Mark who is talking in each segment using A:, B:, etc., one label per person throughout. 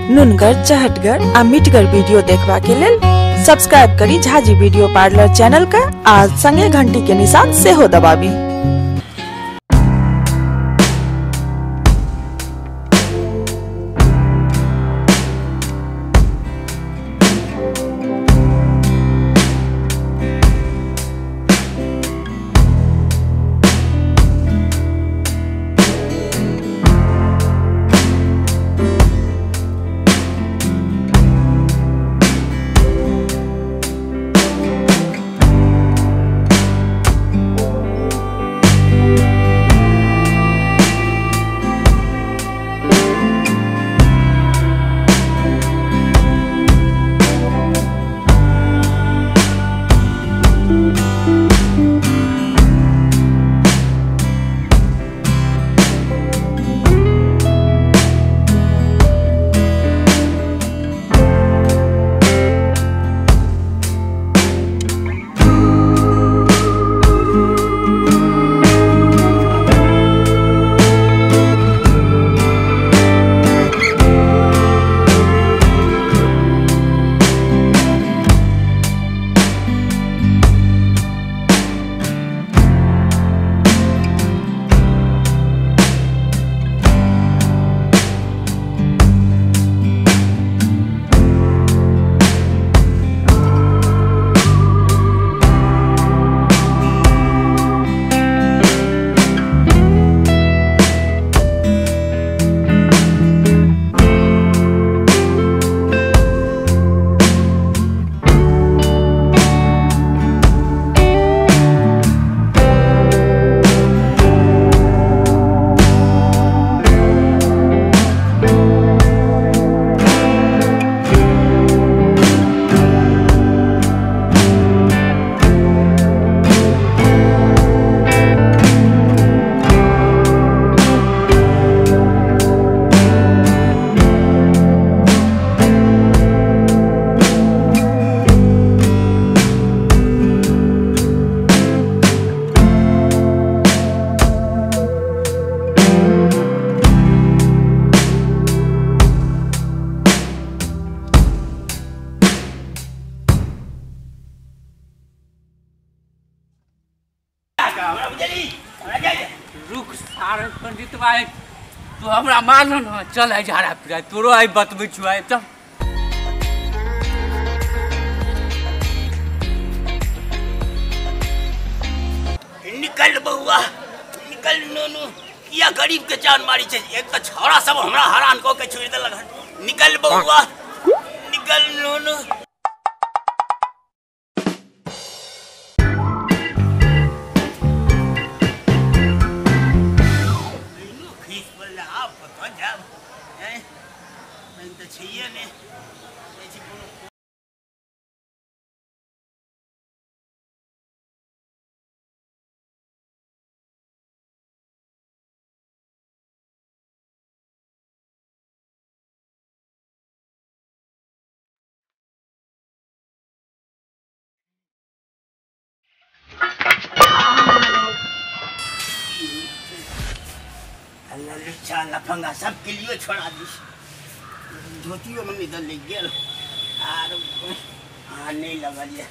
A: नुनगर, चहटगर आ मिठगर वीडियो देखबा के लेल सब्सक्राइब करी झाजी वीडियो पार्लर चैनल का आ संगे घंटी के निशान सेहो दबाबी।
B: रुक सारे पंडित भाई, तू हमरा मारल न, चल आइ झाड़ा फिरा तोरो आइ बतबै छु आइ चल।
C: निकल बउआ निकल नोनू, किया गरीब के जान मारी छै। एक त छौड़ा सब हमरा हरान क के छोड़ देलक हन। निकल बउआ निकल नोनू। लुच्चा लफंगा सब के लिए छोड़ा दी, धोतियों में निकल ले गेल आर हाँ नहीं लगल ये।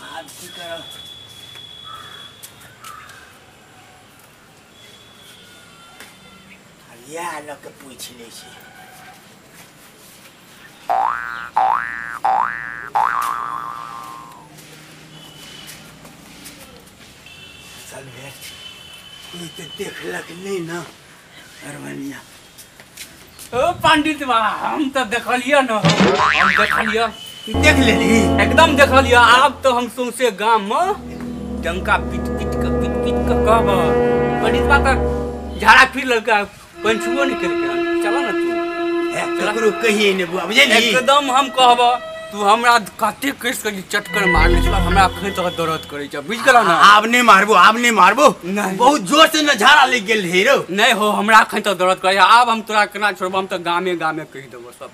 C: आब की करब, इएह लऽ के पूछि लै छी। चल भेट कोई तो देखलक नहीं ना अरवनिया।
B: ओ पंडित बा, हम तो देखलिए न, हम देखलिए।
C: देख लेली?
B: एकदम देखलिए। आब तो हम सौंसे गाम में डंका पीट पीट के कहब पंडित बा तो झाड़ा फिर लड़का पंचुओ नहीं केलकै। चल ना तू
C: ककरो कहिए ने बुआ, बुझली?
B: एकदम हम कहब तू हमरा कते कस के चटकर मारने छल, हमरा अखन तक दर्द करै छै, बुझ गेलौ ना?
C: आब नहीं मारबो, आब नहीं मारबो, बहुत जोर से न झाड़ा लग गेल हे रो।
B: नहीं हो, हमरा अखन तक दर्द करै। आब हम तोरा केना छोड़बो, हम त गामे गामे कहि देबो सब।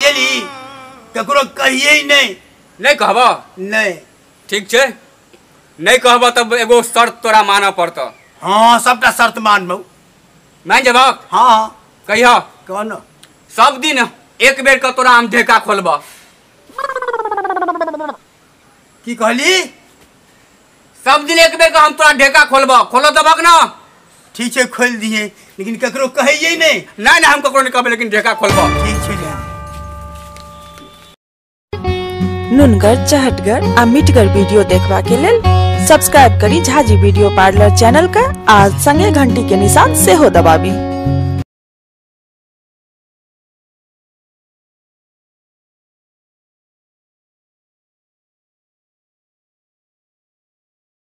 C: बुझली? ककरो कहिए नहीं।
B: नहीं कहबो?
C: नहीं।
B: ठीक छै, नहीं कहबो तब एगो शर्त तोरा मानऽ पड़तौ।
C: हाँ सबटा शर्त मानबौ।
B: मान जेबहक?
C: हाँ।
B: कहिया?
C: कह न।
B: सब दिन एक बेर के तोरा हम ढेका खोलबह।
C: की कहली?
B: सब दिन एक बेर के हम तोरा ढेका खोलबह, खोल देबहक ना?
C: ठीक छै खोलि दिहे, लेकिन ककरो कहियै नहि।
B: नहि नहि हम ककरो नहि कहबै, लेकिन ढेका खोलबह।
C: ठीक छै जा।
A: नुनगर चहटगर आ मिठगर वीडियो देखबा के लेल सब्सक्राइब करी झाजी वीडियो पार्लर चैनल के आ संगे घंटी के निशान सेहो दबाबी।